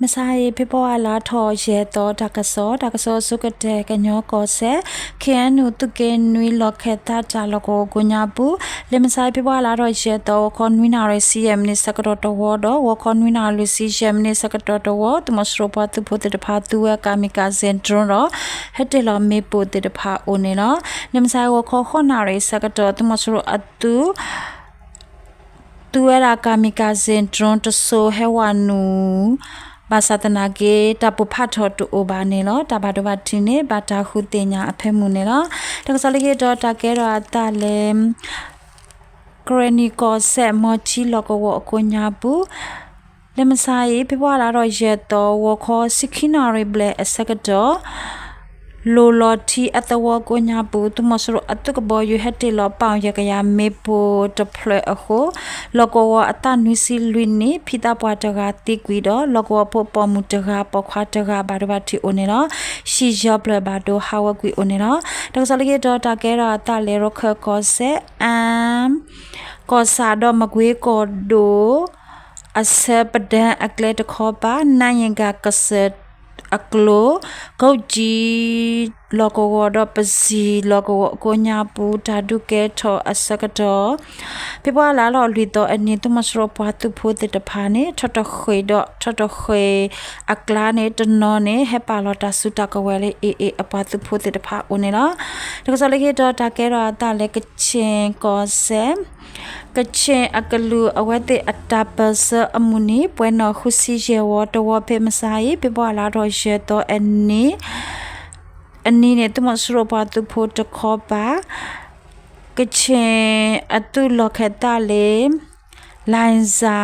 မုၢ်ဆါအံၤ ဖ့ၤဘြူၤအါလါထီၣ်ယဲၢ်သီ တၢ်ကစီၣ်, တၢ်ကစီၣ်အဆိကတၢၢ် ကညီကီၢ်စဲၣ် ခ့ၣ်အဲၣ်ယူၣ် သုးက့နွံ လီၢ်ခၢၣ်သးတၢ်လီၢ်ကဝီၤကိးညါပူၤ, လၢမုၢ်ဆါအံၤ ဖ့ၤဘြူၤအါလါထီၣ်ယဲၢ်သီ ဂီၤခီနွံနၣ်ရံၣ်ဆံယဲၢ်မံးနံးဆၢကတီၢ်တဝီဒီး ဂီၤခီနွံနၣ်ရံၣ်လွံၢ်ဆံယဲၢ်မံးနံးဆၢကတီၢ်တဝီ သုးမီၤစိရိၤပှၤသုးဖိသ့ၣ်တဖၣ် သူဝဲ kamikaze drone ဒီး ဟဲတ့ၢ်လီၤမ့ၣ်ပိၢ်သ့ၣ်တဖၣ်အိၣ်န့ၣ်လီၤ. လၢမုၢ်ဆါအံၤ ဂီၤခီဃိးနၣ်ရံၣ်ဆၢကတီၢ် သုးမီၤစိရိၤအသုး သူဝဲဒၣ် kamikaze drone တစိၤဟဲဝဲနုာ် ဘၣ်ဆၣ်သနာ်က့ တၢ်ပိၢ်ဖးထီၣ်တအိၣ်ဘၣ်န့ၣ်လီၤ. တၢ်ဘၣ်ဒိဘၣ်ထံးန့ၣ် ဘၣ်တၢ်ဃုသ့ၣ်ညါအဖၢမုၢ်န့ၣ်လီၤ. တၢ်ကစီၣ်လၢခံတတီၤ တၢ်ကဲထီၣ်အသးလၢ ကရ့ၣ်နံၣ်ကီၢ်စဲၣ် မီၤထံလီၢ်ကဝီၤအကိးညါပူၤ လၢမုၢ်ဆါအံၤ ဖ့ၤဘြူၤအါလါထီၣ်ယဲၢ်သီ ဂီၤခီဆံခံနၣ်ရံၣ်ဘျဲၣ်အဆၢကတီၢ် လိၣ်လီၤထံအသဝီကိးညါပူၤ သုးမီၤစိရိၤအသုးကဘီယူၤဟဲတ့ၢ်လီၤပၣ်ယဲၢ်ကယၤမ့ၣ်ပိၢ်တဖျၢၣ်အဃိ လီၢ်ကဝီၤအသးနွံဆံလွံၢ်နံၣ် ဖံသးပှၢ်တဂၤသံကွံာ်ဒီး လီၢ်ကဝီၤဖိပိာ်မုၣ်တဂၤ ပိာ်ခွါတဂၤ ဘၣ်ဒိဘၣ်ထံးအိၣ်န့ၣ်လီၤ. ဟံၣ်ယီၤပျၢၢ်ဘၣ်ဒိဟးဂီၤကွံာ်အိၣ်န့ၣ်လီၤ. တၢ်ကစီၣ်လၢခံတတီၤ တၢ်ကဲထီၣ်အသးလၢ ရခၢၣ်ကီၢ်စဲၣ် အၣ် ကီၢ်ဆၣ်ဒီးမကွ့ကီၢ်ဒိၣ် အဆၢပဒၢအကျဲတခီပၤ နါယ့ၣ်ကၤကစၢၢ်အကျိၤ ကိးကံ လီၢ်ကဝီၤဒီးပစံၢ်လီၢ်ကဝီၤအကိးညါပူၤ တၢ်ဒုးကဲထီၣ်အဆၢကတီၢ် ဖ့ၤဘြူၤအါလါထီၣ်လွံၢ်သီအနံၤ သုးမီၤစိရိၤပှၤသုးဖိသ့ၣ်တဖၣ်န့ၣ် ထီၣ်တဃ့ၢ်ဒီးထီၣ်တဃ့ၢ်အကျါန့ၣ် တနီၤန့ၣ် ဟဲပာ်လီၤတၢ်စုတၢ်ကဝဲၤလၢ AA အပှၤသုးဖိသ့ၣ်တဖၣ်အိၣ်န့ၣ်လီၤ. တၢ်ကစီၣ်လၢခံတတီၤ တၢ်ကဲထီၣ်အသးလၢ ကခ့ၣ်ကီၢ်စဲၣ် ကခ့ၣ်အကလုာ်အဝဲသ့ၣ်အတၢ်ပၢၢ်ဆၢအမုၢ်နံၤ ပှဲၤနီၣ်ဃုဆံယဲၢ်ဝီ တဝီဖဲမုၢ်ဆါအံၤ ဖ့ၤဘြူၤအါလါထီၣ်ယဲၢ်သီအနံၤ အနံၤန့ၣ် သုးမီၤစိရိၤပှၤသုးဖိတခီပၤ ကခ့ၣ်အသုးလီၢ်ခၢၣ်သးလၢ လိုင်ဇာ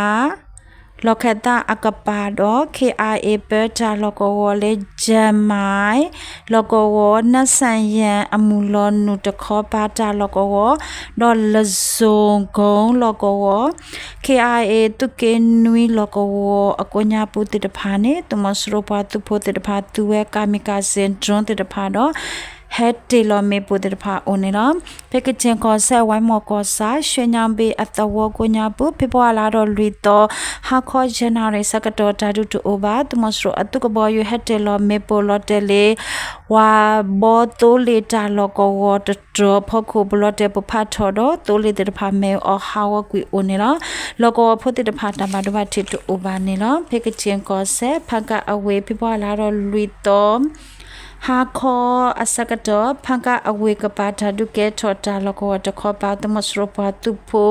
လီၢ်ခၢၣ်သးအကပၤဒီး KIA ပၢတၢ်လီၢ်ကဝီၤလၢ ကၠဲၣ်မၢၣ် လီၢ်ကဝီၤ နၢ်စၣ်ယၣ်အမုၢ်လီၤနုာ်တခီပၤတၢ်လီၢ်ကဝီၤ ဒီးလၢၣ်စိၤကိလီၢ်ကဝီၤ KIA သုးက့နွံလီၢ်ကဝီၤအကိးညါပူၤသ့ၣ်တဖၣ်န့ၣ် သုးမီၤစိရိၤပှၤသုးဖိသ့ၣ်တဖၣ် သူဝဲ kamikaze drone သ့ၣ်တဖၣ်ဒီး ဟဲတ့ၢ်လီၤမ့ၣ်ပိၢ်သ့ၣ်တဖၣ်အိၣ်န့ၣ်လီၤ. ဖဲကခ့ၣ်ကီၢ်စဲၣ် ဝဲမီၢ်ကီၢ်ဆၣ် ရွှေညောင်ပင်အသဝီကိးညါပူၤ ဖ့ၤဘြူၤအါလါထီၣ်လွံၢ်သီ ဟါခီယဲၢ်နၣ်ရံၣ်ဆၢကတီၢ် တၢ်ဒုးတအိၣ်ဘၣ် သုးမီၤစိရိၤအသုးကဘီယူၤဟဲတ့ၢ်လီၤမ့ၣ်ပိၢ်လီၤတဲာ်လၢ ဝၤဘီသိလ့ၣ်တၢ်လီၢ်ကဝီၤတတြီၤဖီခိၣ် ပလီၤတဲာ်ပိၢ်ဖးထီၣ်ဒီး သိလ့ၣ်သ့ၣ်တဖၣ်မ့ၣ်အီၣ်ဟးဂီၤကွံာ်အိၣ်န့ၣ်လီၤ. လီၢ်ကဝီၤဖိသ့ၣ်တဖၣ်တၢ်ဘၣ်ဒိဘၣ်ထံးတအိၣ်ဘၣ်န့ၣ်လီၤ. ဖဲကခ့ၣ်ကီၢ်စဲၣ် ဖၣ်ကၣ်အဝ့ၢ် ဖ့ၤဘြူၤအါလါထီၣ်လွံၢ်သီ ဟါခီအဆၢကတီၢ် ဖၣ်ကၣ်အဝ့ၢ်ကပၤတၢ်ဒုးကဲထီၣ်တၢ်လီၢ်ကဝီၤတခီပၤ သုးမီၤစိရိၤပှၤသုးဖိ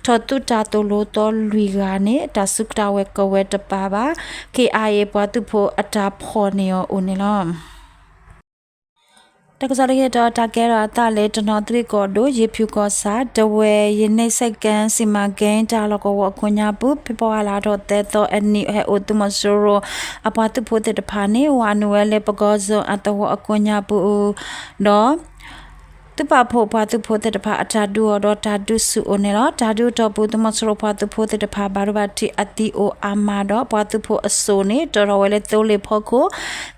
ထီၣ်သုးတၢ်သိၣ်လိသီလွံၢ်ဂၤန့ၣ် တၢ်စုကဝဲၤကဝဲၤတပၤဘၣ် KIA ပှၤသုးဖိအတၢ်ဖီၣ်န့ၢ်အီၤအိၣ်န့ၣ်လီၤ. တၢ်ကစီၣ်လၢခံတတီၤ တၢ်ကဲထီၣ်အသးလၢတနီသရံၣ်ကီၢ်ဒိၣ် ယ့ၤဖၠူၣ်ကီၢ်ဆၣ် တဝဲၢ်ယနံၣ်စဲကဲၣ် စီမံကိန်း တၢ်လီၢ်ကဝီၤအကိးညါပူၤ ဖ့ၤဘြူၤအါလါထီၣ်သၢသီအနံၤ ဟဲအိၣ်သုးမီၤစိရိၤအပှၤသုးဖိသ့ၣ်တဖၣ်န့ၣ် ဝၤနုာ်ဝဲလၢ ပကီၢ်စၢၣ်အသဝီအကိးညါပူၤ ဒီး သုးပာ်ဖှိၣ်ပှၤသုးဖိသ့ၣ်တဖၣ်အတၢ်ဒုးအီၤဒီးတၢ်ဒုးဆူၣ်အိၣ်န့ၣ်လီၤ. တၢ်ဒုးအတီၢ်ပူၤ သုးမီၤစိရိၤပှၤသုးဖိသ့ၣ်တဖၣ် ဘၣ်ဒိဘၣ်ထံးအသံအိၣ်အါမးဒီး ပှၤသုးဖိအစိၣ်န့ၣ် တၢၢ်ထီၣ်ဝဲလၢသိလ့ၣ်ဖီခိၣ် က့ၤ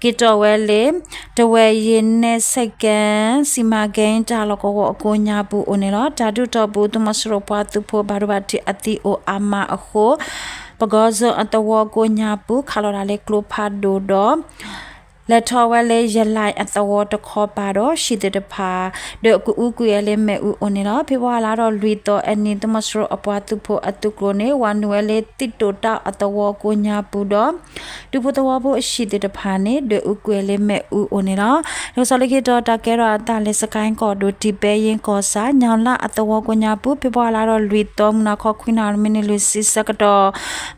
တီၢ်ဝဲလၢ တဝဲၢ်ယနံၣ်စဲကဲၣ် စီမံကိန်း တၢ်လီၢ်ကဝီၤအကိးညါပူၤအိၣ်န့ၣ်လီၤ. တၢ်ဒုးအတီၢ်ပူၤ သုးမီၤစိရိၤပှၤသုးဖိ ဘၣ်ဒိဘၣ်ထံးအသံအိၣ်အါမးအဃိ ပကီၢ်စၢၣ်အသဝီအကိးညါပူၤ ခးလီၤတၢ်လၢကျိဖးဒိၣ်ဒီး လဲၤထီၣ်ဝဲလၢယလဲၣ်အသဝီတခီပၤဒီး ဟံၣ်သ့ၣ်တဖၣ် ဒွဲၣ်အူကွံာ်ဝဲလၢမ့ၣ်အူအိၣ်န့ၣ်လီၤ. ဖ့ၤဘြူၤအါလါထီၣ်လွံၢ်သီအနံၤ သုးမီၤစိရိၤအပှၤသုးဖိအသုးကျိၤန့ၣ် ဝၤနုာ်ဝဲလၢသံၣ်တိာ်တၢ်အသဝီအကိးညါပူၤဒီး ဒူဖိသဝီဖိအဟံၣ်သ့ၣ်တဖၣ်န့ၣ် ဒွဲၣ်အူကွံာ်ဝဲလၢမ့ၣ်အူအိၣ်န့ၣ်လီၤ. တၢ်ကစီၣ်လၢခံတတီၤ တၢ်ကဲထီၣ်အသးလၢ စကဲၣ်ကီၢ်ဒိၣ် တံၤပဲယ့ၣ်ကီၢ်ဆၣ် ညၣ်လၣ်အသဝီကိးညါပူၤ ဖ့ၤဘြူၤအါလါထီၣ်လွံၢ်သီ မုၢ်နၤခီခွံနၣ်ရံၣ်မံးနံးလွံၢ်ဆံဆၢကတီၢ်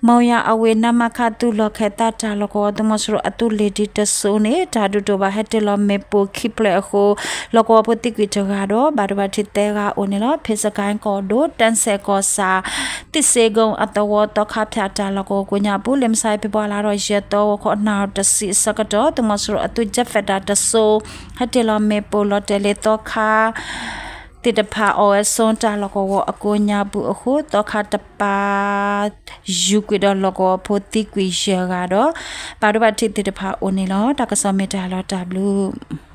မီယၤအဝ့ၢ် နမခ သုးလီၢ်ခၢၣ်သးတၢ်လီၢ်ကဝီၤ သုးမီၤစိရိၤအသုးလ့ၣ်ဒံးတစိၤန့ၣ် တၢ်ဒုးတအိၣ်ဘၣ် ဟဲတ့ၢ်လီၤမ့ၣ်ပိၢ်ခံဖျၢၣ်အဃိ လီၢ်ကဝီၤဖိသံကွံာ်တဂၤဒီး ဘၣ်ဒိဘၣ်ထံးသၢဂၤအိၣ်န့ၣ်လီၤ. ဖဲစကဲၣ်ကီၢ်ဒိၣ် တၢ်စဲၣ်ကီၢ်ဆၣ် သံၣ်စ့ကိၣ်အသဝီ သီခါဖၠၣ်တၢ်လီၢ်ကဝီၤကိးညါပူၤ လၢမုၢ်ဆါအံၤ ဖ့ၤဘြူၤအါလါထီၣ်ယဲၢ်သီ ဂီၤခီနၣ်ရံၣ်တဆံအဆၢကတီၢ် သုးမီၤစိရိၤအသုး jet fighter တစိၤ ဟဲတ့ၢ်လီၤမ့ၣ်ပိၢ်လီၤတဲာ်လၢသီခါ သ့ၣ်တဖၣ်အီၣ်ဝဲဆိတၢ်လီၢ်ကဝီၤအကိးညါပူၤအဃိ သီခါတပၤ ယူၤကွံာ်ဒီးလီၢ်ကဝီၤဖိသံကွံာ်ယဲၢ်ဂၤဒီး ဘၣ်ဒိဘၣ်ထံးသ့ၣ်တဖၣ်အိၣ်န့ၣ်လီၤ. တၢ်ကစီၣ်မ့ၢ်တၢ်လီၤတၢ်ဘျုး